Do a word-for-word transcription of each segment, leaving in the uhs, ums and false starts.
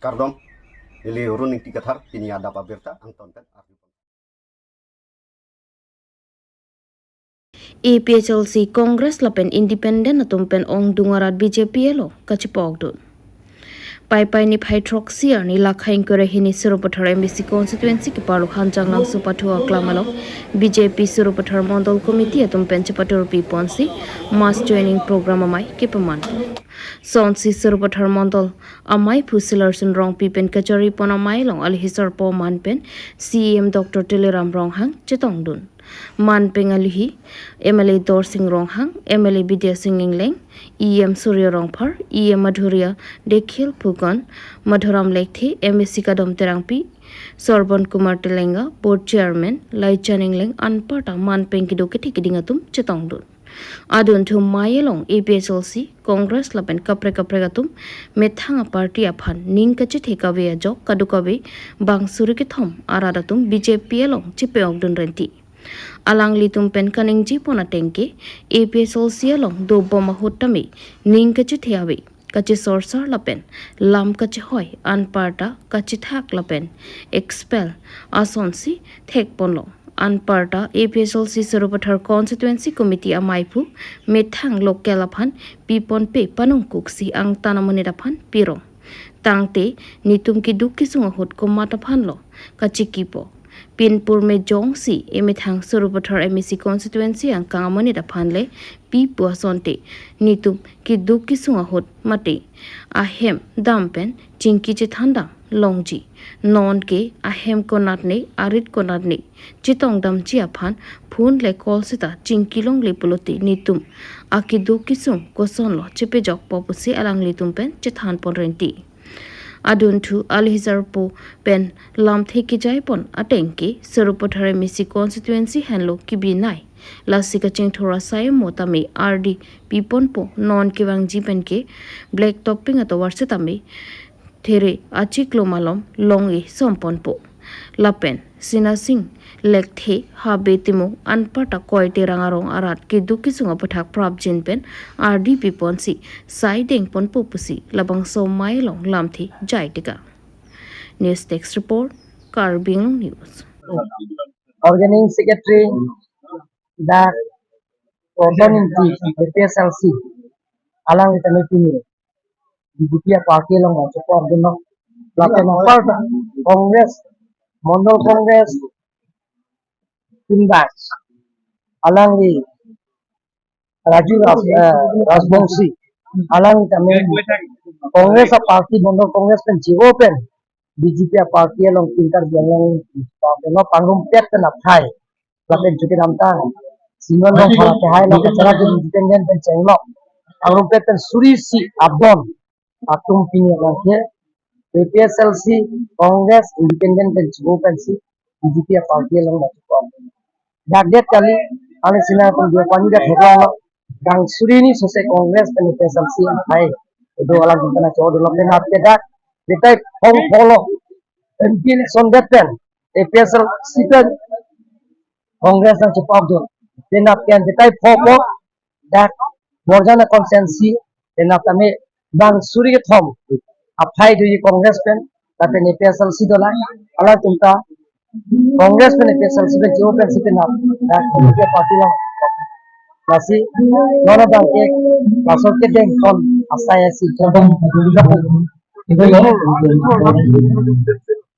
Kardom, neli Run Ingti Kathar, pini adap abirta angton pen arju. A P H L C, Congress lapen Independent atum pen ongdung arat B J P along kachepokdun. Paipai niphai throksi arni Lakhai ingkoi ra hini Sarupathar M A C constituency keparlo Hanjanglangso pathu aklam along B J P Sarupathar Mondol Committee atum pen chepatur piponsi mass joining program amei kepaman. Sonsi Sarupathar Mondol ameiphu Silarson Rongpi pen kachari pon amei along alohi sarpo man pen C E M Doctor Tuliram Ronghang chetongdun. Man pen alohi M L A Dorsing Ronghang, M L A Bidya Sing Engleng, E M Surya Rongphar, E M Madhurya Dekhil Phukan, Madhuram Lekthe, M A C Kadom Terangpi, Sorbon Kumar Telenga, Board Chairman Laichan Engleng anparta man pen kedo kethe keding atum chetongdun. Adunthu amei along A P H L C, Congress lapen kaprek kaprek atum methang a-party aphan ning kachethe kave ajok kadokave bang suri kethom arat atum B J P along chepokdun renti. Alanglitum pen kaningje pon ateng ke A P H L C along dobom ahut tame ning kachethe ave, kachesorsar lapen lam kachehoi anparta kachethak lapen expel asonsi thekponlo. Anparta A P H L C Sarupathar Constituency Committee ameiphu methang local aphan piponpe panungkuksi angtan amonit aphan pirong. Tangte netum keduk kesung ahut komat aphanlo kachekipo. Pinpur me jongsi emethang Sarupathar M A C constituency angkang amonit aphan le pipo asonte netum keduk kesung ahut mate ahem dam pen chingki chethan dam longji. Non ke ahem konatne, arit konatne chetong damji aphan phone le call seta chingki longle pulote netum akeduk kesung kosonlo chepejokpo pusi alanglitum pen chethan pon renti. Adunthu alohi sarpo pen lamthe kejai pon ateng ke Sarupathar M A C constituency henlo kebinai. Lasi kachingthur asai mo tame ardi piponpo, non kevangji pen ke black topping atovar setame there achiklo malom long-e somponpo. Lapen Sinasing Lekthe, Habe Timung anparta Koite Rangarong arat keduk kesung aputhak prapjin pen ardi piponsi sai dengponpo pusi labangso amei along lamthe jai teka. News Desk Report, Karbi Anglong News. Organizing Secretary, dak Proton Ingti, A P H L C, alangli tame pini B J P a-party along kachepokdunlo. Lapen aparta Congress, Mondol Congress, Timbas, alangli Raju Ras-, eh, Rajbongsi, alangli tame Congress a-party, Mondol Congress pen chio pen B J P a-party along pintar biang yang pangrumpet pen aphai lapen chuti namtang Simon Rongphar kehai along kachara ke independent pen chenglok pangrumpet pen suri isi adon atum pini along ke A P H L C, Congress, Independent pen chio pensi B J P a-party along mati pon. Dak det kali, ale sina pun dua pani dak heklong lo. Bang suri ni sose Congress pen A P H L C aphai. Ido alang kita na chodo lo pen ap ke dak. Detai phong polo. M P election det pen A P H L C pen Congress nangchepokdun. Pen ap ke detai phong po. Dak Borjan a-constituency pen ap tame bang suri kethom aphai do Congress pen lapen A P H L C dolang. Alangtum ta Congress pen A P H L C pen chio pensi pen ap dak B J P a-party lang. Lasi non abang ke laso kedeng kon asai asi.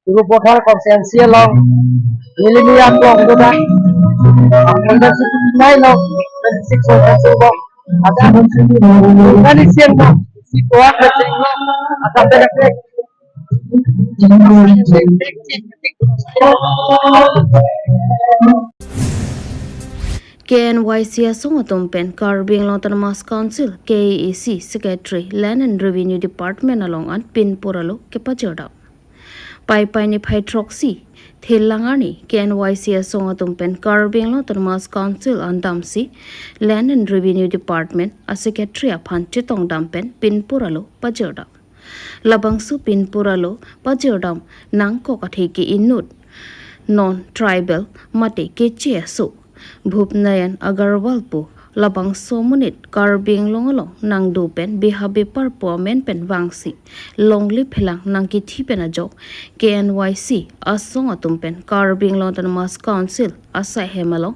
Sarupathar constituency along neli niyak long do dak. Constituency nai long, twenty-six constituency long. Ada constituency nani siang long. Si kuat betul long. Ada betul. K N Y C asong atum pen Karbi Anglong Autonomous Council, K A A C Secretary, Land and Revenue Department along an pinpur alo kepajordam. Paipai niphai throksi Thelang arni K N Y C asong atum pen Karbi Anglong Autonomous Council an damsi Land and Revenue Department a-secretary aphan chetongdam pen pinpur alo pajordam. Labangso pinpur alo pajordam nangkok athe ke inut non tribal mate keche aso Bhupnayan Agarwal pu Labangso amonit Karbi Anglong along nangdo pen beha bepar pu amen pen vangsi longle phelang nangkethi pen ajok K N Y C asong atum pen Karbi Anglong Autonomous Council asaihem along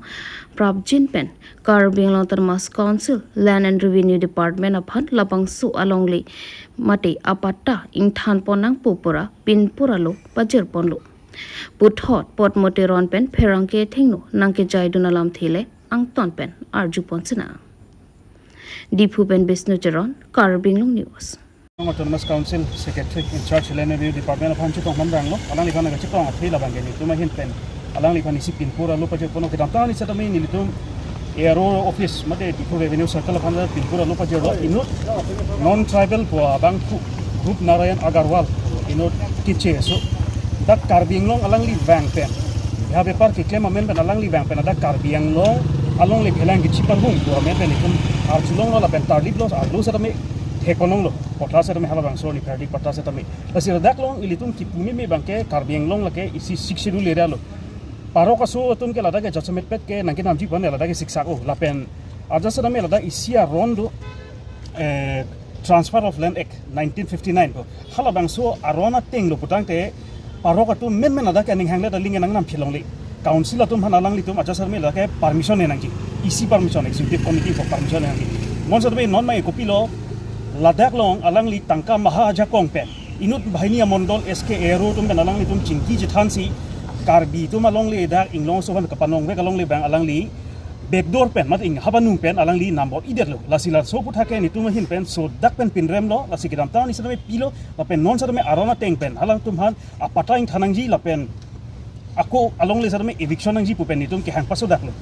prapjin pen Karbi Anglong Autonomous Council Land and Revenue Department aphan labangso alongle mate apatta ingthan pon nangpo pura pinpur alo pajir ponlo. Puthot Potmo Teron pen pherangke thengno nangkejaidun alamthe le angton pen arju pon sina. Diphu pen Bisnu Teron, Karbi Anglong News. Autonomous Council Secretary in charge Land Revenue Department aphan chetong manrang lo, alangliphan nangkachetong athe labang ke nelitum ahin pen alangliphan isi pinpur alo pajir ponlo. Kedamtang ni setame nelitum A R O office mate Diphu Revenue Circle aphan pinpur alo pajirlo, inut non tribal pu abangphu Rup Narayan Agarwal inut keche aso, dak Karbi Anglong alangli vang pen, beha bepar keklem amen pen alangli vang pen dak Karbi Anglong alongle phelang kechiparhum pu amen pen itum arjulonglo lapen tarliplo, arlo setame theklonglo, patta setame halabangso ni pherdi patta setame. Lasi ladak along ilitum kipu meme abang ke Karbi Anglong lake isi Sixth Schedule area lo. Parok aso atum ke ladak ke jasemet pet ke nangkenamji pu an ladak ke siksak o. Lapen ajat setame ladak isi aron do, eh, Transfer of Land Act nineteen fifty-nine pu. Halabangso aron ateng lo putangte parok atum menmen ladak ke aning hanglet aling nangnam philongle. Council atum aphan alanglitum ajat setame ladak ke permission nangji. Isi permission, executive committee pu permission nangji. Mon setame non mai kopilo ladak along alangli tangka maha ajakong pen inut banghini amondol S K A R O atum pen alanglitum chingki chethansi Karbi atum alongle dak Inglong aso aphan kapanong vek alongle abang alangli backdoor pen mate ing habanung pen alangli nambor-idetlo. Lasi laso aputhak ke nelitum ahin pen sodak pen pinremlo. Lasi kedamtang ni setame pilo lapen non setame aron ateng pen alangtum aphan apatta ingthan nangji lapen ako alongle setame eviction nangji pu pen nelitum kehang pasodaklo.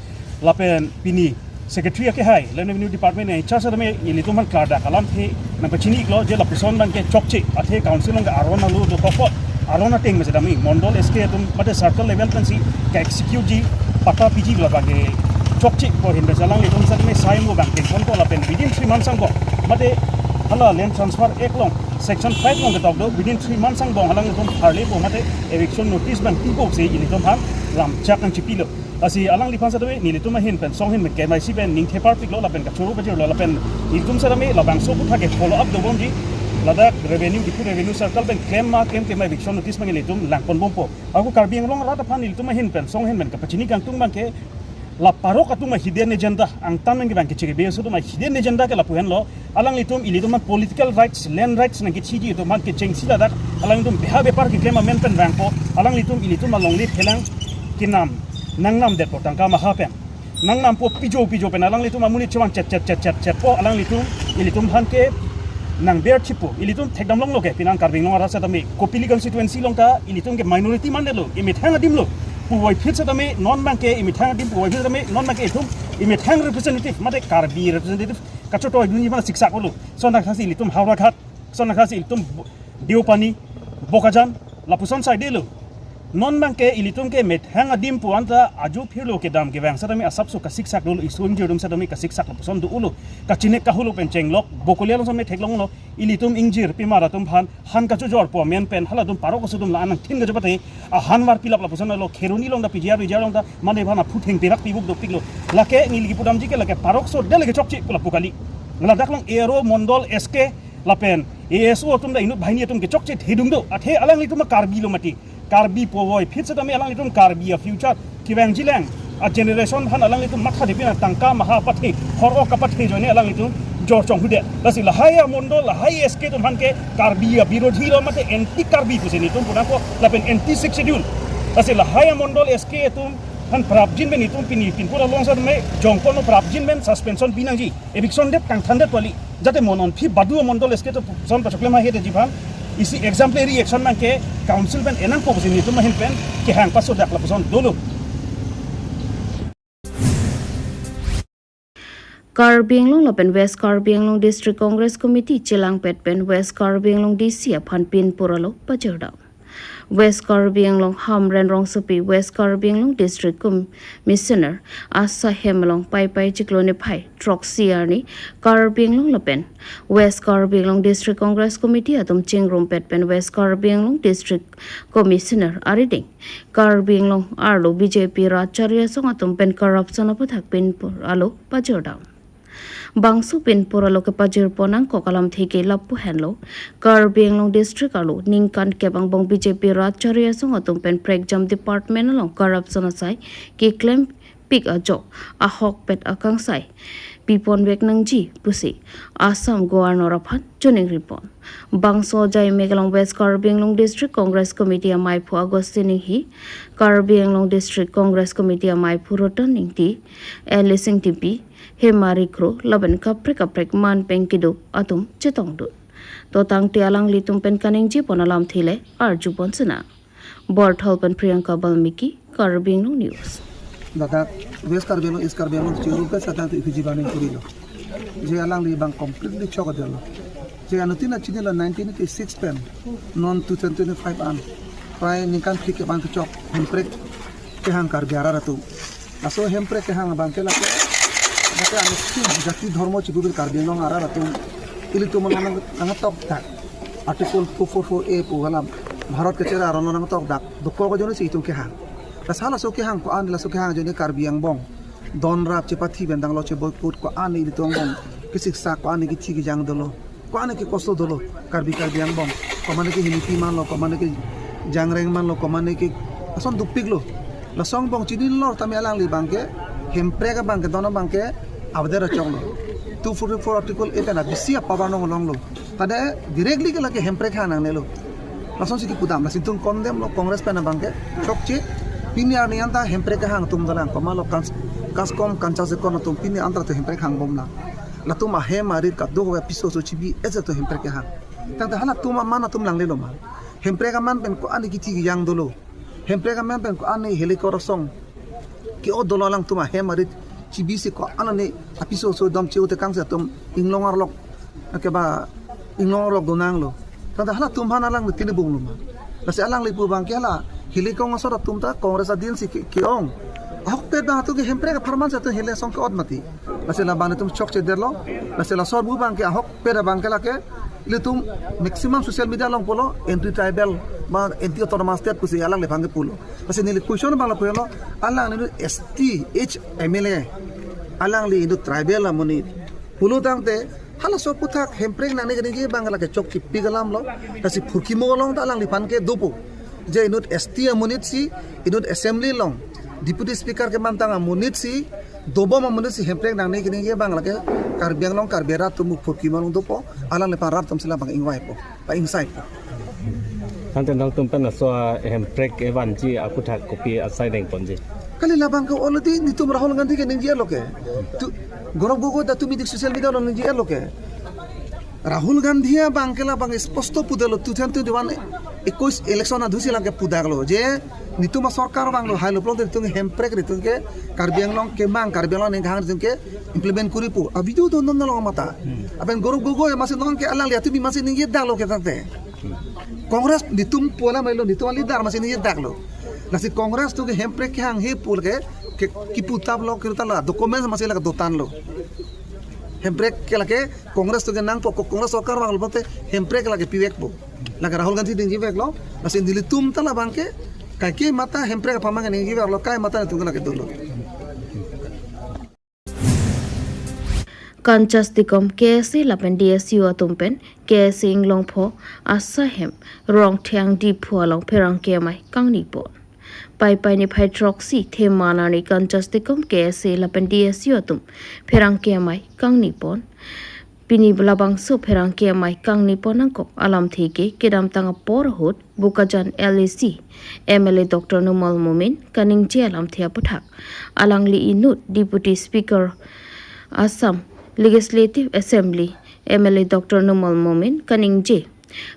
Lapen pini Secretary akehai Land Revenue Department in charge setame nelitum aphan klardak alamthe nangpachini-iklo je lapuson abang ke chokche, athe council along ke aron alo dokokpo, aron ateng me setame mondol S K atum mate circle level pensi ke-execute ji, patta piji labang ke chokche pu ahin pen alanglitum setame sai mo abang ke ponpo lapen within three months angbong mate hala Land Transfer Act along section five along ketok do, within three months angbong alanglitum harle pu mate eviction notice abang pipo pusi ilitum aphan lamchak nangchipilo. Lasi alangliphan setame nelitum ahin pen song ahin pen K N Y C pen ningthe parpiklo lapen kachoro kachirlo lapen nelitum setame labangso aputhak ke follow up dobomji. Ladak revenue, Diphu Revenue Circle pen klem ma klem klem ma eviction notice abang nelitum langponbompo. Ako Karbi Anglong arat aphan nelitum ahin pen song ahin pen kapachini kangtung abang ke la parok atum a-hidden agenda, angtan nangkevang kechekebe aso atum a-hidden agenda ke lapu henlo. Alanglitum ilitum aphan political rights, land rights nangkechiji atum aphan kechengsi ladak alanglitum beha bepar keklem amen pen vangpo. Alanglitum ilitum alongle phelang kenam nangnamdetpo tangka maha pen. Nangnampo pijo pijo pen alanglitum amonit chevang chet chet chet chet chetpo, alanglitum ilitum aphan ke nangber thipo. Ilitum thekdamlonglo ke, penang Karbi Anglong arat setame Kopili constituency along ta ilitum ke minority mandetlo, imethang adimlo puvoiphit setame non abang ke imethang adim puvoiphit setame non abang ke itum imethang representative mate Karbi representative kachotoidunji aphan siksak-olo. Lason thakthaksi ilitum Howraghat, lason thakthaksi ilitum Bo-, Deopani, Bokajan, lapuson saidelo. Non abang ke ilitum ke methang adim pu anta ajo phirlo kedam kevang setame asapso kasiksak dolo, iso ingjir atum setame kasiksak lapuson do-olo. Kachinek kahulu pen chenglok, Bokolia along setame theklonglo, ilitum ingjir pimar atum aphan han kachojor pu amen pen halatum parok aso atum la-an nangthin kachepate ahan var pilap lapuson lo, Kheroni along ta P G R V G R along ta mane aphan aphu thengperak pibuk dopiklo. Lake neli kipudamji ke lake parok aso dele kechokche pu lapu kali. Ladak along A R O mondol S K lapen A S O atum ta inut banghini atum kechokche thedung do. Athe alanglitum a-Karbi lo mati. Karbi puvoiphit setame alanglitum Karbi a-future kevangjilang a-generation aphan alanglitum matha depina tangka maha apathe, hor-ok apathe ajoine alanglitum jor chonghudet. Lasi lahai amondol, lahai S K atum aphan ke Karbi abirodhi lo mate anti Karbi pusi nelitum punangpo lapen anti Sixth Schedule. Lasi lahai amondol S K atum aphan prapjin pen itum pini pinpur along setame jongpon prapjin pen suspension pinangji. Eviction det kangthandet kali. Jate mo non phi badu amondol S K atum son pachoklem ahe detji aphan isi exemplary action abang ke council pen enangpo pusi nelitum ahin pen kehang pasodak lapuson dolo. Karbi Anglong lapen West Karbi Anglong District Congress Committee chelangpet pen West Karbi Anglong D C aphan pinpur alo pajirdam. West Karbi Anglong Hamren Rongsopi, West Karbi Anglong District Commissioner asaihem along Paipai chiklo niphai throksi arni Karbi Anglong lapen West Karbi Anglong District Congress Committee atum chingrumpet pen West Karbi Anglong District Commissioner arideng Karbi Anglong arlo B J P rat chari asong atum pen corruption aputhak pinpur alo pajirdam. Bangso pinpur alo kepajirpon nangkok alamthe ke lapu henlo, Karbi Anglong District arlo ningkan kep angbong B J P rat chari asong atum pen prekjam department along corruption asai keklempik ajok ahokpet akangsai piponvek nangji pusi Assam Governor aphan choningri pon. Bangso ajai Megalong West Karbi Anglong District Congress Committee amaiphu Augustine Inghi, Karbi Anglong District Congress Committee amaiphu Roton Ingti, L A Singtipi, Hemari Kro, lapen kaprek kaprek man pen kedo atum chetongdun. Dotangte alanglitum pen kaningje pon alamthe le arju pon sena. Borthal pen Priyanka Balmiki, Karbi Anglong News. Ladak West Karbi Anglong, East Karbi Anglong, Chiru pe satan tu ikuji bani kurilo. Je alangli bang completely chok adelo. Je anutin na chinilo nineteen eighty-six pen non two thousand twenty-five an. Prai ningkan phli ke bang kechok hemprek kehang Karbi arat atum. Laso hemprek kehang abang ke lake, lake anu skin jati dhormo chibubil Karbi Anglong arat atum ilitum nang nangtok dak. Article two four four A pu alam Bharat kechera aron nangtok dak. Dokok ajoine si itum kehang. Lasa laso kehang ko-an, laso kehang ajoine Karbi angbong. Don rap chepathi bendang lo cheboycott ko-an ilitum angbong. Kesiksa ko-an kethi kejang dolo. Ko-an ke kosto dolo, Karbi, Karbi angbong. Komane ke Hinipi manlo, komane ke Jangreng manlo, komane ke ason dupiklo. Laso angbong chinilo tame alangli bang ke, hemprek abang ke, don abang ke, avadera choklo. Two forty-four article eight ana bisi apower nong longlo. Tade directly ke lake hemprek hang nangnelo. Lasonsi kipudam, lasi itum condemn lo, Congress pen abang ke, chokche, pini arni anta hemprek hang atum dalang, komatlo kans-, kaskom kancha sekon atum pini anta tu hemprek hangbomlang. Latum ahem arit kadokave piso so chibi ese tu hemprek kehang. Tangte halatum aman atum langlelo ma. Hemprek aman pen ko-an kethi kejang dolo. Hemprek aman pen ko-an helikor asong. Ke-ot dolo alangtum ahem arit chibisi ko-an apiso so dam che-ote kangsi atum inglong arlok. Keba inglong arlok donanglo. Tangte halatum aphan alang tini bunglo ma. Lasi alangli pu bang ke hala helikong asor atum ta Congress adin si ke-, ke-ong. Ahokpet bang atum ke hemprek apharman si atum heli asong ke-ot mati. Lasi labang itum chokche derlo. Lasi laso arbu bang ke ahokpet abang ke lake ilitum maximum social media along pulo anti tribal ba anti autonomous state pusi alangliphan ke pulo. Lasi neli question abang la pulo, alangli inut S T H M L A, alangli inut tribal amonit pulo tangte halaso aphuthak hemprek nangne keningje abang lake chokchepik alamlo. Lasi phurkimo along ta alangliphan ke dopo. Je inut S T amonit si, inut assembly along, deputy speaker kemantang amonit si, dobom amonit si hemprek nangne keningje abang lake Karbi Anglong Karbi arat atum phurkimo along dopo, alangliphan rat atum si labang ingvaipo, ba ingsaipo. Tangte nangtum pen laso hemprek kevanji aphuthak kopi asai dengponji? Kali labang ke already netum Rahul Gandhi ke ningjelo ke. Tu, Gaurav Gogoi ta tumi dik social media along ningjelo ke. Rahul Gandhi abang ke labang sposto pudelo two thousand twenty-one ekush election adhusi lake pudaklo je netum asorkar abang lo hailo pulote netum hemprek netum ke Karbi Anglong kemang Karbi Anglong ningkang netum ke implement kuripo. A video do non nalong mata. Aben Gaurav Gogoi masi non ke alangli atumi masi ningjedaklo ke tangte. Congress netum pu alam lo netum leader masi ningjedaklo. Lasi Congress atum ke hemprek kehang he pu ke, ke kiputaplo ke tala documents masi lake dotanlo. Hemprek ke lake Congress atum ke nangpo ko Congress sorkar abang lo pulote hemprek lake pivekpo. Lake Rahul Gandhi dingjiveklo. Lasi nelitum ta labang ke kaike mata hemprek apharman ke ningjiveklo kai mata netum ke lake dolo. Kanchas Tikom K S A lapen D S U atum pen K S A inglongpho asai hem Rongthang Diphu along pherangke amei kangnipon. Paipai niphai throksi Theman arni Kanchas Tikom K S A lapen D S U atum pherangke amei kangnipon. Pini labangso pherangke amei kangnipon nangkok alamthe ke kedamtang apor ahut Bokajan L A C M L A Doctor Numal Momin kaningje alamthe aphuthak alangli inut Deputy Speaker Assam Legislative Assembly M L A Doctor Numal Momin kaningje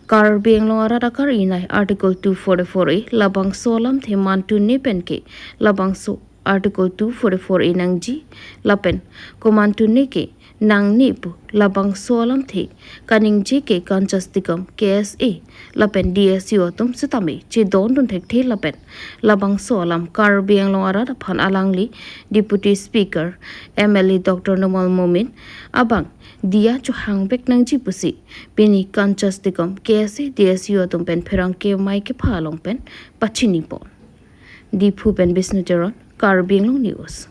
Karbi Anglong arat akar-inai Article two forty-four A labangso alamthe mantunne pen ke labangso Article two forty-four A nangji lapen komantunne ke nangne pu labangso alamthe kaningje ke Kanchas Tikom K S A lapen D S U atum setame chedondun thekthe lapen labangso alam Karbi Anglong arat aphan alangli Deputy Speaker M L A Doctor Numal Momin abang diya chohangvek nangji pusi pini Kanchas Tikom K S A D S U atum pen pherangke amei kepha along pen pachinipon. Diphu pen Bisnu Teron, Karbi Anglong News.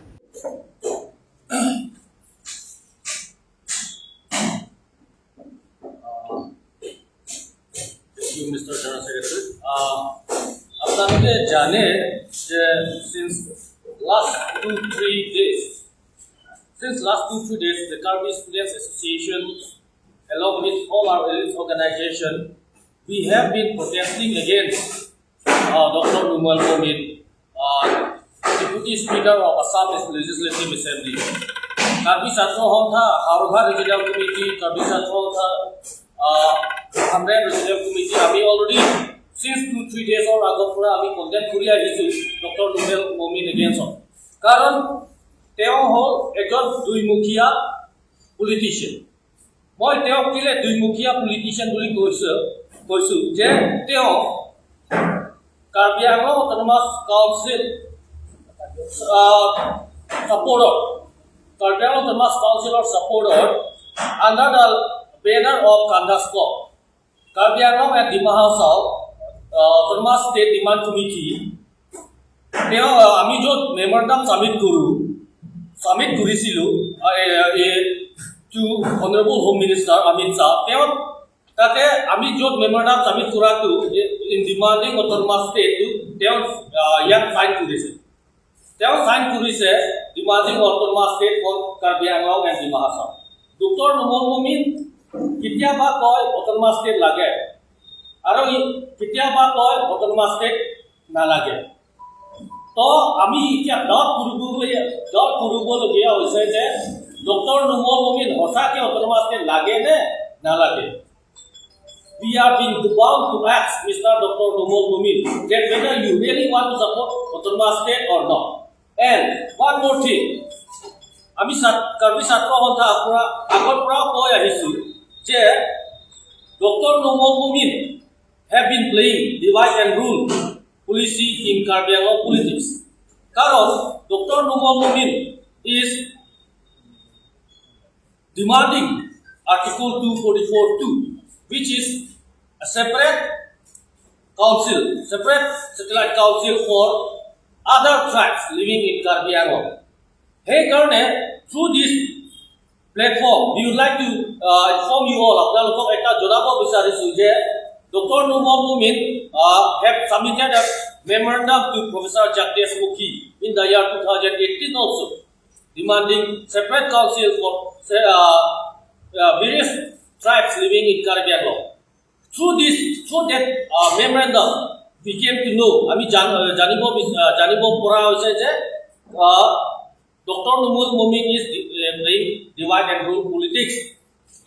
Mister General Secretary, uh, আপোনালোকে জানে যে since last two three days, since last two three days, the Karbi Students Association, along with all our elite organization, we have been protesting against uh, Doctor Numal Momin, uh, Deputy Speaker of Assam Legislative Assembly. Karbi Chatra Hontha, Howraghat Regional Committee, Karbi Chatra Hontha, uh, Hamren Regional Committee, আমি already since two three days ৰ আগৰ পৰা আমি কণ্ডেম কৰি আহিছো ডক্টৰ নুমেল মমিন এগেইনষ্টত। কাৰণ তেওঁ হ'ল এজন দুইমুখীয়া পলিটিচিয়ান। মই তেওঁক কেলে দুইমুখীয়া পলিটিচিয়ান বুলি কৈছো, কৈছো যে তেওঁ কাৰ্বি আংলং অট'নমাছ কাউন্সিল ছাপোৰ্টত, কাৰ্বি আংলং অট'নমাছ কাউন্সিলৰ ছাপোৰ্টত under the banner of Kandasco, Karbi Anglong and Dima Hasao, uh, Autonomous State Demand Committee, তেওঁ, আহ, আমি য'ত মেমৰেণ্ডাম ছাবমিট কৰো, ছাবমিট কৰিছিলো, আহ, এ, এ, to Honorable Home Minister Amit Shah, তেওঁ তাতে আমি য'ত মেমৰেণ্ডাম ছাবমিট কৰাটো, in demanding autonomous state টো, তেওঁ, আহ, ইয়াত চাইন কৰিছে। তেওঁ চাইন কৰিছে demanding autonomous state for Karbi Anglong and Dima Hasao। Doctor Numal মমিন কেতিয়াবা কয় অট'নমাছ ষ্টেট লাগে আৰু ই কেতিয়াবা কয় অট'নমাছ ষ্টেট নালাগে। তো আমি এতিয়া ডাউট কৰিবলগীয়া, ডাউট কৰিবলগীয়া হৈছে যে ডক্টৰ নুমল মমিন সঁচাকে অট'নমাছ ষ্টেট লাগে নে নালাগে? We are being bound to ask Mister Doctor Numal Momin that whether you really want to support autonomous state or not. And one more thing, আমি ছাত-, কাৰ্বি ছাত্ৰ সন্থা পৰা আগৰ পৰাও কৈ আহিছো যে ডক্টৰ নুমল মমিন have been playing divide and rule policy in Karbi Anglong politics. কাৰণ ডক্টৰ নুমল মমিন is demanding Article two forty-four two, which is a separate council, separate satellite council for other tribes living in Karbi Anglong. সেইকাৰণে through this platform, we would like to, uh, inform you all, আপোনালোকক এটা জনাব বিচাৰিছো যে ডক্টৰ নুমল মমিন, uh, have submitted a memorandum to Professor Jagdish Mukhi in the year two thousand eighteen also, demanding separate council for, uh, uh, various tribes living in Karbi Anglong. Through this, through that, uh, memorandum, we came to know, আমি জান-, জানিব beach-, uh, জানিব পৰা হৈছে যে, uh, Doctor Numal Momin is di-, uh, playing divide and rule politics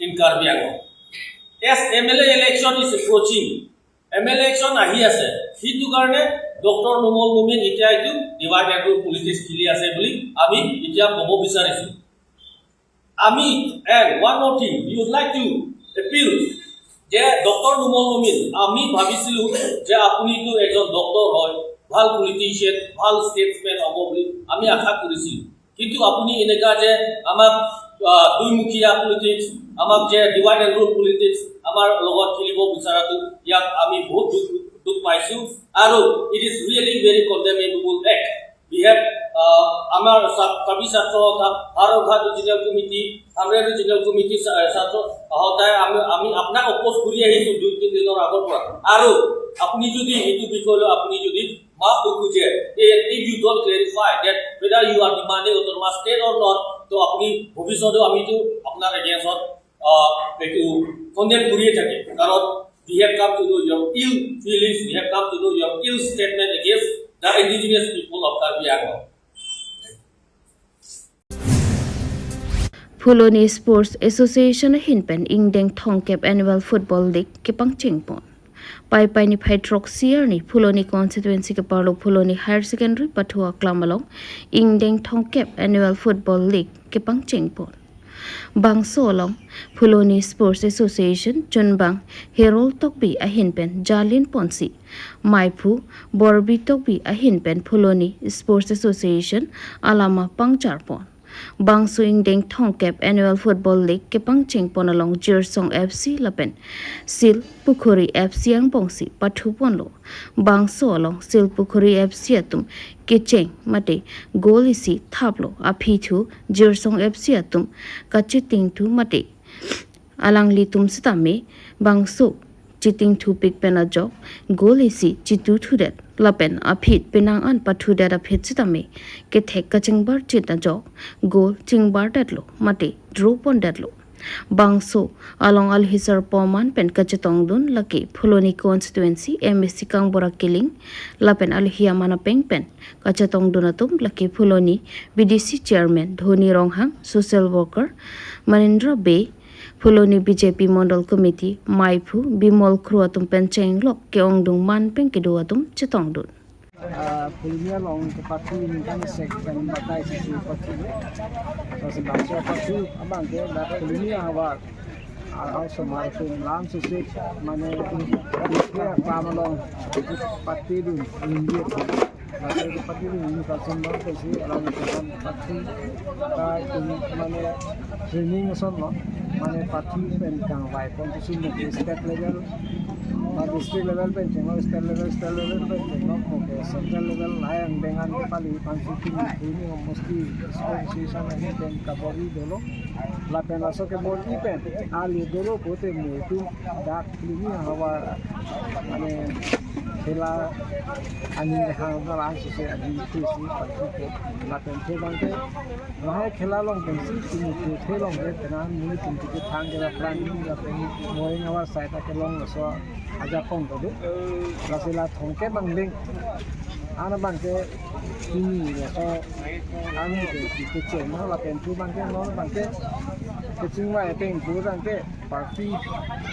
in Karbi Anglong. As M L A election is approaching, M L A election আহি আছে, সেইটো কাৰণে ডক্টৰ নুমল মমিন এতিয়া এইটো divide and rule politics খেলি আছে বুলি আমি এতিয়া ক'ব বিচাৰিছো। আমি, and one more thing, we would like to appeal যে ডক্টৰ নুমল মমিন, আমি ভাবিছিলো যে আপুনিতো এজন ডক্টৰ হয়, ভাল পলিটিচিয়ান, ভাল ষ্টেটছমেন হ'ব বুলি আমি আশা কৰিছিলো। কিন্তু আপুনি এনেকা যে আমাক, আহ, দুইমুখীয়া পলিটিক্স, আমাক যে divide and rule politics আমাৰ লগত খেলিব বিচৰাটো, ইয়াক আমি বহুত দুখ, দুখ পাইছো। আৰু it is really very condemnable act. We have, আহ, আমাৰ ছাত-, কাৰ্বি ছাত্ৰ সন্থা, Howraghat regional committee, Hamren regional committee ছা-, ছাত্ৰ সদায় আমি, আমি আপোনাক অপ'জ কৰি আহিছো দুই তিনি দিনৰ আগৰ পৰা। আৰু আপুনি যদি এইটো বিষয় লৈ আপুনি যদি মাফ নোখোজে, if you don't clarify that whether you are demanding autonomous state or not, তো আপুনি ভৱিষ্যতেও আমিতো আপোনাৰ এগেইনষ্টত, আহ, এইটো কণ্ডেম কৰিয়ে থাকিম। কাৰণ we have come to know your ill feelings, we have come to know your ill statement against the indigenous people of Karbi Anglong. Phuloni Sports Association ahin pen ingdeng thomkep Annual Football League kepangcheng pon. Paipai niphai throksi arni Phuloni constituency keparlo Phuloni Higher Secondary pathu aklam along ingdeng thomkep Annual Football League kepangcheng pon. Bangso along Phuloni Sports Association chunbang Herol Tokbi ahin pen jalin ponsi, maiphu Borbi Tokbi ahin pen Phuloni Sports Association alama pangchar pon. Bangso ingdeng thomkep Annual Football League kepangcheng pon along Jirsong F C lapen Sil Pukhuri F C angbongsi pathu ponlo. Bangso along Sil Pukhuri F C atum kecheng mate goal isi thaplo, aphi thu Jirsong F C atum kachiting thu mate alanglitum sitame bangso chitingthupik pen ajok goal isi chituthudet lapen aphi penang an pathudet aphi sitame kethek kachingbar chit ajok goal chingbardetlo mate draw pondetlo. Bangso along alohi sarpo aman pen kachetongdun lake Phuloni constituency M A C Kangbura Killing lapen alohi aman apeng pen kachetongdun atum lake Phuloni B D C chairman Dhoni Ronghang, social worker Manindra Bey, Phuloni B J P Mondol Committee maiphu Bimol Kro atum pen chenglok ke-ongdung man pen kedo atum chetongdun. Ah, Phuloni along ke party ningkan sek pen batai sisi party. Terus bangso party abang ke dak Phuloni havar. Ah, also marching lam sisi mane dia pam along party dun India. Party dun ini kalsem bang ke si along ningkan party. Ah, ini mane training asonlo, mane party pen kangvai competition ke state level, ah, district level pen chenglo, state level, state level pen chenglo, mo ke central level lahai angdeng an kepali aphansi kimi ini mostly sport association ahin pen kabor-i dolo. Lapen laso kebor-i pen ali dolo pote mo itu dak Phuloni havar mane khela aning hang dalang sisi aning itu si party ke. Lapen ke bang ke lahai khela along pensi tumi ke khelong ke tenan muni tumi ke thang ke la plan ni lapen morning hour side akelong laso ajakong tadi. Lasi la thong ke bang ding. Ana bang ke tumi laso ani ke si kecheng na lapen thu bang ke non bang ke kechingvai ateng thu bang ke party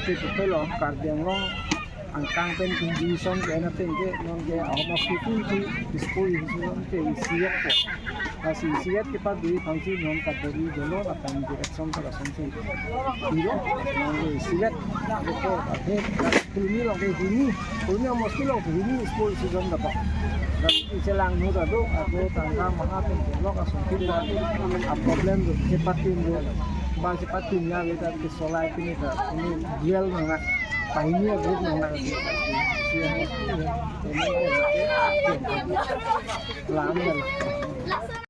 ke kepelo Karbi Anglong angkang pen kum division ke na pen ke non ke ahoma kuku tu dispo isu non ke isiet ko. Lasi isiet kepado aphansi non kabor-i dolo lapen direction ke lason si. Ilo non ke isiet ko ate Phuloni along ke hini, Phuloni mostly along ke hini dispo isu jon dapat. Lasi iselang nu dado ate tangka maha pen kelok asongkit a problem do kepatin do. Bang kepatin ya kita ke solai pini ta ini duel nang. Pahini a group nang. Lam ya.